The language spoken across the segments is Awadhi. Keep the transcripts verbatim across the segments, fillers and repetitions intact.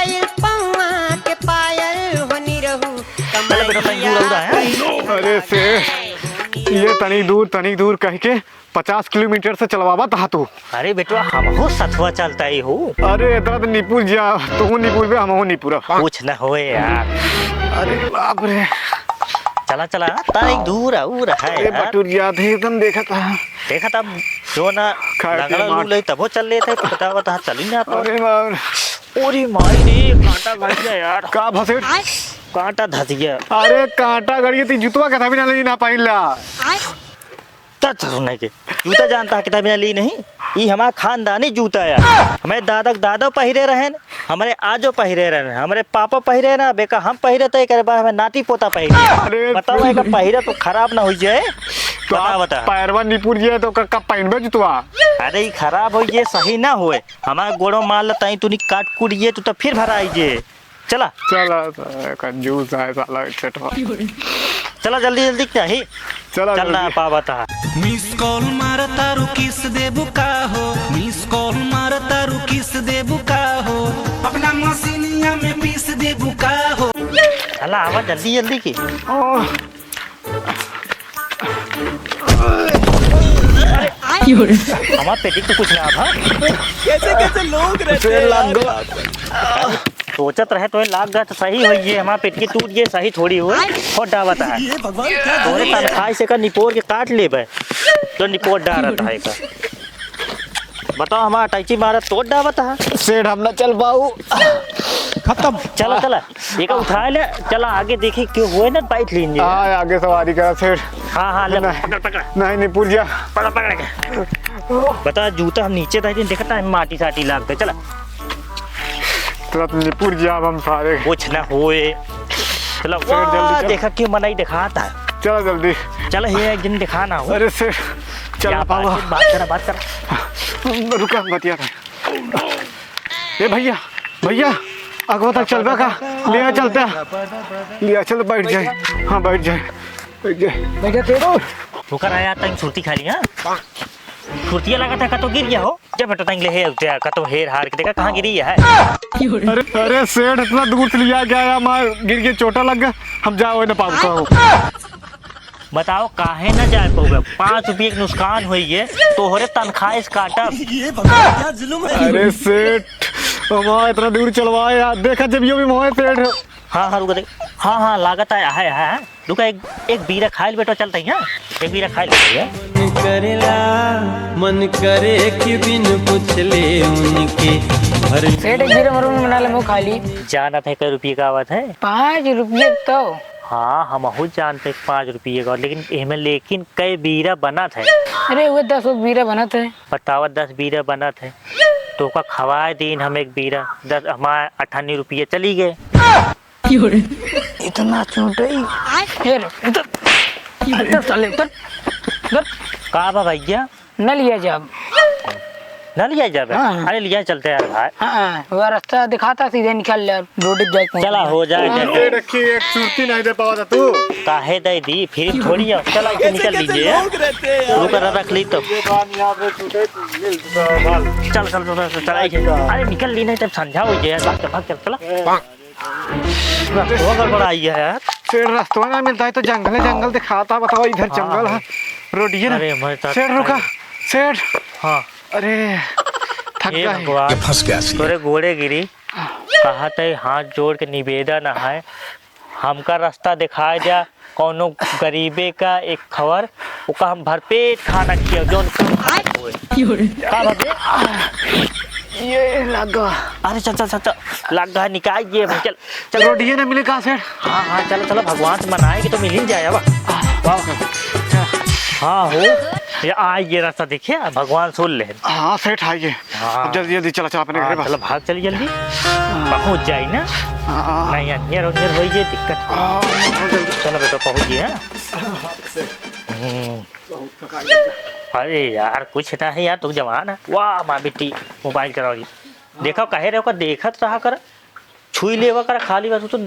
पौआ के पायल हो निरहू, चलो बेटा, तनी दूर और आया। अरे से, ये तनी दूर, तनी दूर कह के पचास किलोमीटर से चलवावत हा तू। अरे बेटवा, हमहू सथवा चलता ही हूँ। अरे इतना तो निपुर जा, तू निपुर बे, हमहू निपुर। कुछ न होए यार। अरे बाप रे। चला चला, तनी दूर और है अरे यार। बटुर जात है एकदम, देखत हा। देखत अब जो ना खाए पिए लंगड़ा मार। लूले तबो चल लेते, तो बतावा तो चल ही ना पाओ। अरे बाप रे। ओरे माई रे, कांटा गड़ गया यार। का भसेड़? कांटा धस गया। अरे कांटा गड़ गया, ती जुतवा कथा भी ना ले ना पाइला। तब तो सुने के। जूता जानता है कितना बिना ली नहीं? ई हमार खानदानी जूता है। हमारे दादा के दादा पहिरे रहन, हमारे आजो पहिरे रहन, हमारे पापा पहिरे ना, बेका हम पहिरे तो एकरे बाद हमारे नाती पोता पहिरे। अरे बताओ, एका पहिरा तो खराब ना हो जाए। तो बता, आप बता। पैरवा निपुर जाए तो का, का पहनबे जुतवा? अरे ई खराब हो जाए, सही ना होए। हमार गोड़ो मार लताई तूनी काट कूट ये, तू तो फिर भराई जे। चला। चला, कंजूस है साला, एक सेठ बा। चला जल्दी जल्दी, नहीं। चला चल ना जल्दी। पावत है। Miss call मार तारू, kiss देबू का हो? Miss call मार तारू, kiss देबू का हो? अपना मशीनिया में पीस देबू का हो? चला आवा जल्दी जल्दी की। ओह। हमार पेटी तो कुछ ना था। कैसे कैसे लोग रहते हैं यार। सोचत रहे तो लाग गए तो सही हो, ये हमार पेटी टूट गए, सही थोड़ी हो। हो डावत है। ये भगवान क्या तोरे जुल्म है। तनखाई से का निपोर के काट लेबे, तो निपोर डारत है का। बताओ, हमार अटैची मारा तोड़ डावत है। सेठ, हम ना चल पाऊ। खत्म। चला, चला, एका उठा ले, चला आगे देखी क्यों हुए ना, बैठ लेंगे। हाँ, आगे सवारी करा सेठ। हाँ, हाँ, ले, नहीं। पकड़, पकड़। नहीं, नहीं, पुर्जा। पकड़, पकड़ के। बता, जूता हम नीचे धर दिन, देखता है, माटी साटी लाग गए, चला। तुरंत निपुर जाब हम सारे। कुछ ना होए। चला, सेठ, जल्दी वाह, चल। देखा क्यों मनई दिखाता है। चला जल्दी। चला, ये एक दिन दिखाना हो। अरे सेठ, चल क्या ना पावा। बात है, बात करा, बात करा। रुका, बतिया था। ए भैया, भैया, अगवा तक चलबा का? लिया चलता। लिया चल, बैठ जाए। हाँ, बैठ जाए, बैठ जाए। बैठ जा तेरे। रुका रहा यार, तंग सुरती खा लिया। सुरतिया लगा था, कतो गिर गया हो। जब बेटा तंग ले हे उठे, कतो हेर हार के देखा, कहाँ गिरी है। अरे, अरे सेठ, इतना दूर से लिया गया, हमार गिर के चोटा लग गया, हम जाओ ना पाऊ कहो। बताओ, काहे ना जाए पउबे? पाँच रुपये के नुकसान होई है, तोहरे तनख्वाह से काटब। ये भगवान, क्या जुल्म है। अरे सेठ, हमारा इतना दूर चलवाए यार। देखा, जब ये भी मोहे सेठ। हाँ, हाँ, रुका, देख। हाँ, हाँ, लागत है, है, है, है। रुका, एक, एक बीरा खाइल बेटा, चलते हैं, हाँ? एक बीरा खाइल बेटा। मन करेला, मन करे कि बिन पूछले उनके भर सेठ, एक बीरा मरून बना ले, मुँह खाली। जानत है कै रुपये का आवत है? पाँच रुपये तो। हाँ, हमहू जानते पाँच रुपये का, लेकिन एमे लेकिन कै बीरा बनत है? अरे, वो दस गो बीरा बनत है। बतावा, दस बीरा बनत है, तो ओका खवाए दीन हम एक बीरा, दस, हमार अठन्नी रुपये चली गए। इतना चोटई। हेर, उतर, उतर साले, उतर, उतर। का बा भैया? न लिया जाब। न लिया जाबे? हाँ, हाँ। अरे लिया चलते यार भाई। हाँ, हाँ, वह रास्ता दिखाता, सीधे निकल ले, रोड पे जाके पहुँच चला, ले। हो जाए, हाँ, जाए। ये रखी, एक सुरती नहीं दे पावा था तू। काहे दे दी? फिर थोड़ी आओ। चला, इसे कैसे निकल कैसे लीजिए। लोग रहते हैं यार। रुक कर रख ली तो। ये बात यहाँ पे छूटे, मिल चल, चल, चल, चल, चल, चल, चल। अरे निकल ली नहीं तब समझा हो गया, भाग चल, भाग चल, चला। ए। रस्तवा गड़बड़ाई है यार। सेठ, रस्तवा ना मिलता है तो जंगल है, जंगल दिखाता, बताओ, इधर हाँ, जंगल है, हाँ। रोडिये ना। अरे, हमारे साथ सेठ, रुका, सेठ। हाँ। अरे, थक हे गए। भगवान, ये फंस गया सी। तोरे गोड़े गिरी। कहा थे, हाथ जोड़ के निवेदन है, हमका रास्ता दिखाए जा, कौनो गरीबे का एक खबर, ओका हम भरपेट खाना खियाओ, जौन कम खाए होए। का बात है? ये लगा। अरे चल, चल, चल, चल, लगा, निकाल दिए भाई, चल, चल। रोडिये ना मिले का सेठ? हाँ, हाँ, चलो, चलो, भगवान से मनाए कि तो मिल ही जाए अब। वाह। हाँ हो, ये आइए रास्ता देखिए, भगवान सुन ले। हाँ सेठ, आइए। हाँ। अब जल्दी, जल्दी चला, चला अपने हाँ, घरे बस। चलो, भाग चली जल्दी। हाँ। पहुँच जाई ना। हाँ। नहीं, अंधेर, अंधेर होई जे दिक्कत। हाँ, जल्दी। चलो बेटा, पहुँच गए, हाँ। हम्म। अरे यार, कुछ ना है यार, तू जवान है। वाह, माँ बेटी, मोबाइल कराओ जी। देखो, कहे रहे हो, देखत रहा कर, छुई लेवा कर खाली, बस तू तो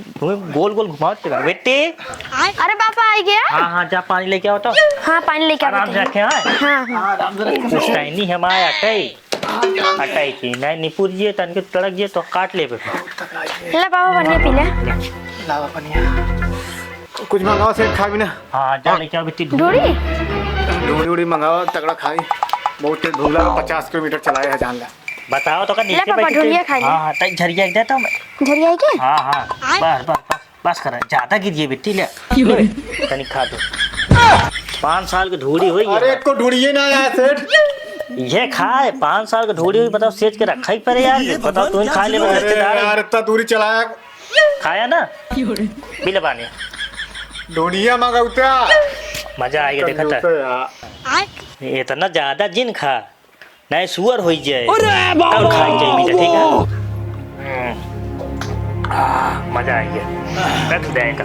गोल गोल घुमावत चला। बेटी। अरे पापा, आई गया? हाँ, हाँ, जा पानी लेके आओ तो। हाँ, पानी लेके आराम से रखे, हाँ। हाँ, हाँ। उस टाइम नहीं हम आए, अटई। अटई की, नहीं निपुर जिए, तन के तड़क जिए तो काट लेबे। ले बाबा, पनिया पी ले। लावा पनिया। कुछ मंगावा सेठ, खाई भी ना। हाँ, जा लेके आओ बिट्टी। ढूढ़ी? ढूढ़ी उड़ी मंगावा, तगड़ा खाई। बहुत तेज भूख लगा, पचास किलोमीटर चलाए है, जान ला। बताओ तो का ले नीचे पापा, बैठी ढूढ़िया के। खा ले। हाँ, हाँ, तई झरिया के दे तो मैं। झरिया के? हाँ, हाँ, बस, बस, बस, बस कर, ज्यादा गिर गई बिट्टी, ले। तनी खा दो। पाँच साल की ढूढ़ी हुई है। अरे, एक को ढूढ़िए ना आया सेठ। ये खाए, पाँच साल की ढूढ़ी हुई, बताओ, सेज के रखा ही पड़े यार, बताओ, तू ही खा ले, बस अरे रिश्तेदार है। यार, इतना दूरी चलाया। खाया ना? पी ले पानी। ढूढ़िया मंगाउता। मजा आएगा, देखा था। कंजूस है यार। इतना ज्यादा जिन खा, नहीं सुअर होई जाए। अरे बाबा! तब खाई जाए मीठा, ठीक है? हम्म। आ, मजा आएगा। रख दे का।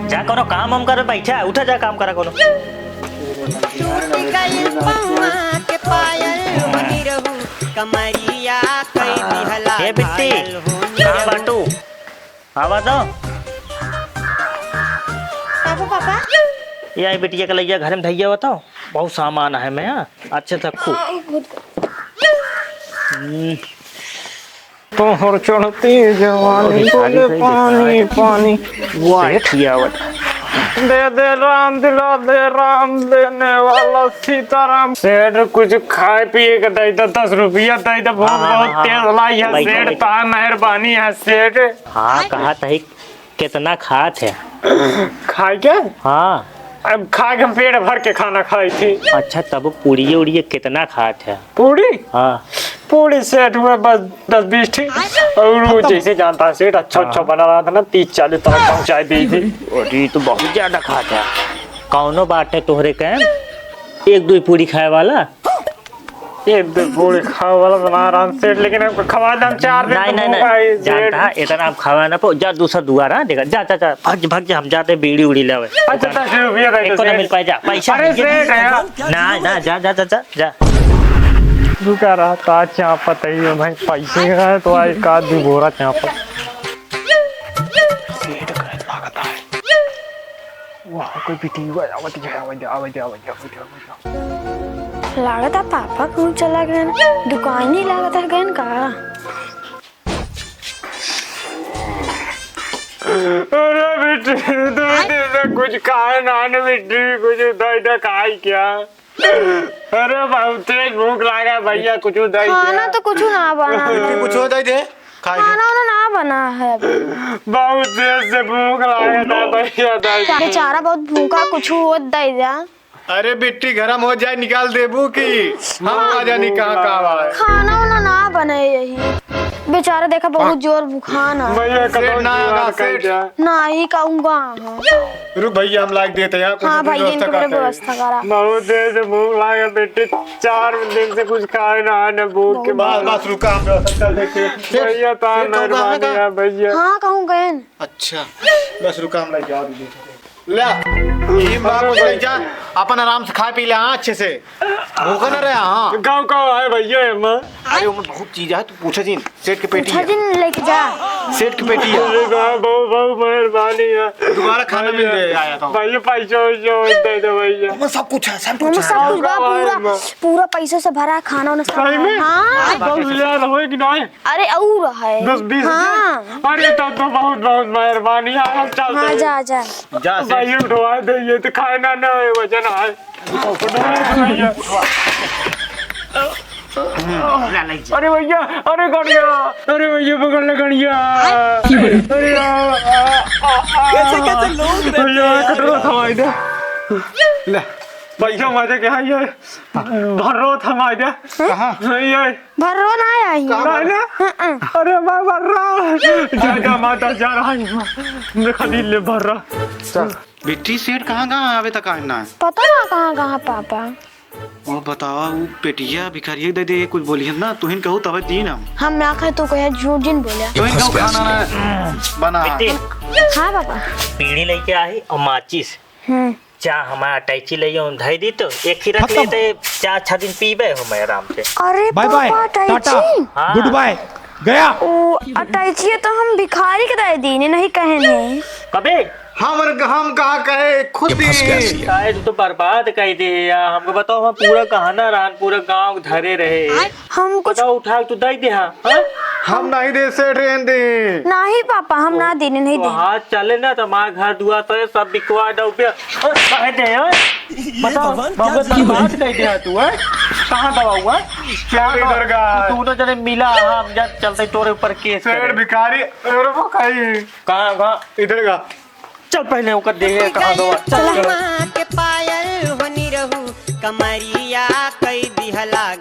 जा कोनो काम हम कर, बैठा, उठा, जा काम करा कोनो। टूट गइल पौआ के पायल, बनी रहू कमरिया, कई दिहला ए बिट्टी, घायल हो कहाँ बाटू? आवा तो। पापा, पापा। ये आई बिटिया के लइया घर में धइया बताओ, बहुत सामान है मैं, हाँ? अच्छे से रखू। हम्म। तोहर चढ़ती जवानी अभी शादी बोले से ही पानी, देखा है। पानी। वाह, सेठ। खियावत। दे दे राम, दिला दे राम, देने वाला सीताराम। सेठ, कुछ खाए पिए के दे दे, दस रुपया दे दे, भूख हाँ, हाँ, बहुत हाँ, तेज हाँ। लाई है। बैठो, सेठ, बैठो। तार मेहरबानी है सेठ। हाँ, कहा तही कितना खात है? खाए के? हाँ। अब खा के हम पेट भर के खाना खाई थी। अच्छा, तब पूड़िये उड़िये कितना खात है? पूड़ी? हाँ। पूड़ी सेठ हुए बस दस बीस ठी। और वो खत्म। जैसे जानता है सेठ, अच्छा, अच्छा हाँ। बना रहा था ना, तीस चालीस तक पहुँचा दी थी। अरे, तो बहुत ज्यादा खात है। कौनो बात है तोहरे के, एक दो पूड़ी खाए वाला? एक दो पूड़ी खाए वाला बना रहा हूँ सेठ, लेकिन हमको खवा दम चार दिन नहीं, तो नहीं, भूख नहीं। आई सेठ। जानता है, इतना आप खावा ना पो, जा दूसरा दुआर, हाँ, देखा, जा, जा, जा, भाग, भाग जा, हम जाते बीड़ी उड़ी लावे। अच्छा, दस रुपया दे दो एको ना सेठ। मिल पाए, जा, पैसा अरे नहीं है। सेठ है। ना, ना, जा, जा, जा, जा, जा। रुका रहा, तो आज चापत है ये भाई, पैसे है तो आज एक आध दो बोरा चापत। सेठ का लागत है। वाह, कोई पीटी हुआ, आवत है, आवत है, आवत है, आवत है, आवत है, आवत है। लागत है पापा कहूँ चला गए, दुकान ही लागत है गए का। अरे बेटी, दो दिन से कुछ खाए ना ने बेटी, कुछ उधाई ना खाई क्या? अरे बहुत तेज भूख लागा है भैया, कुछ उधाई खाना दे। तो कुछ ना बना है। कुछ उधाई दे, खाए के। खाना उना ना बना है अभी। बहुत तेज से भूख लागा था भैया, दाई। बेचारा बहुत भूखा, कुछ होत दे जा। अरे बिट्टी, गरम हो जाए, निकाल देबू की? हम का जानी कहाँ का आवा है। खाना उना ना बने यही। बेचारा देखा, बहुत हाँ। जोर भुखान है। भैया, सेठ कतौ ना जुगाड़ आगा, कर सेठ। जा। ना ही कहूँगा। हाँ। रुक भैया, हम लाग देते हैं, कुछ हाँ भाई, व्यवस्था इनको करते हैं। व्यवस्था करा। बहुत देर से भूख लागल बेटी, चार दिन से कुछ खाए ना है, ना भूख के बहुत मारे। बस, बस रुका, हम व्यवस्था कर लेते हैं। सेठ, भैया, तार सेठ कहूँगा, मेहरबानी हाँ, है भैया। हाँ, कहूँ गए न। अच्छा, बस रुका, हम लाग जाओ दीजिए। ले, ई बाबू ले जा, अपन आराम से खा पी ले, हाँ, अच्छे से। भूखा ना रहे, हाँ। गाँव का है भैया, एमा? अरे, ओमे बहुत चीज है, तू पूछे जिन, सेठ के पेटी पूछा है। जिन लेके जा। सेठ के पेटी है। अरे बा-, बहुत, बहुत मेहरबानी है। दोबारा खाना मिल जाए, आया तो। भैया, पैसा वैसा दे दो भैया। ओमे सब कुछ है, सब ओमे कुछ है। सब कुछ बा, गाँव का है पूरा, एमा? पूरा पैसों से भरा है, खाना उना सब सही है। में? हाँ। दस हजार होए कि नहीं? अरे, और है। दस बीस हाँ। हजार? अरे, तब तो बहुत, बहुत मेहरबानी है, हम चलते हाँ, हैं। जा, जा। जा, सेठ। भाई, उठवा दे, ये तो खाए ना, ना है, वजन है। उठवा दे भैया। हम्म, ला, ले जा। अरे भैया, अरे गड़िया, अरे भैया, पकड़ ले गड़िया। अरे, आ, आ, आ, आ। कैसे, कैसे लोग रहते हैं भैया, यार? कटोरा थमा दे। ले। भैया, मजे के हैं ये। भर्रो थमा दे। कहाँ? ये। भर्रो ना आई। कहाँ ना, भर्रो? ना? हाँ, हाँ। अरे, मैं भर्रा। जा, जा, माता, जा रहा हूँ। मैं खाली ले भर्रा। चल। बिट्टी सेठ कहाँ, कहाँ आवे तक आए ना? पता ना कहाँ, कहाँ पापा। वो बतावा, वो पेटिया भिखारिया दे दे, कुछ बोलिहन ना, तुहिन कहू तबे दीन हम। हम ना खाए, तू कहे झूठ जिन बोले। तुहिन कहू खाना ना बना। बिट्टी। हाँ पापा। बीड़ी लेके आई और माचिस। हम्म। जा हमार अटैची लइयो, धइ दी तो एक ही रख खत्म। लेते, चार छह दिन पीबे हम आराम से। अरे बाय बाय, पापा, टाटा, अटैची? हाँ। गुड बाय, गया। ओ, अटैची तो हम भिखारी के दे दीने, नहीं कहे नहीं। कबे? हम, हम कहाँ कहे, खुद ये फंस गया ही। सी। काहे तू तो बर्बाद कर दे यार, हमको बताओ, हम पूरा गहना रान, पूरा गांव धरे रहे। हमको बताओ, उठा के तू दे दे, हाँ? हाँ? हम नहीं दे सेठ, रहन दे। नहीं पापा, हम ना देने, नहीं तो देने। हाथ चले ना तो हमारे घर दुआर तो सब बिकवा दो बे। ओ, कहे दे, ओ। बताओ, भगवान, बाबा क्या की बात कह दिया तू, है? कहाँ दवा हुआ? सेठ इधर का। तू तो जने मिला, हम जब चलते तोरे ऊपर केस सेठ करे। भिखारी, अरे वो कहीं। कहाँ, कहाँ? इधर का। चल पहले ओकर देहे कहाँ दवा। चल, चल। कनवा के पायल होनी रहू, कमरिया कई दिहला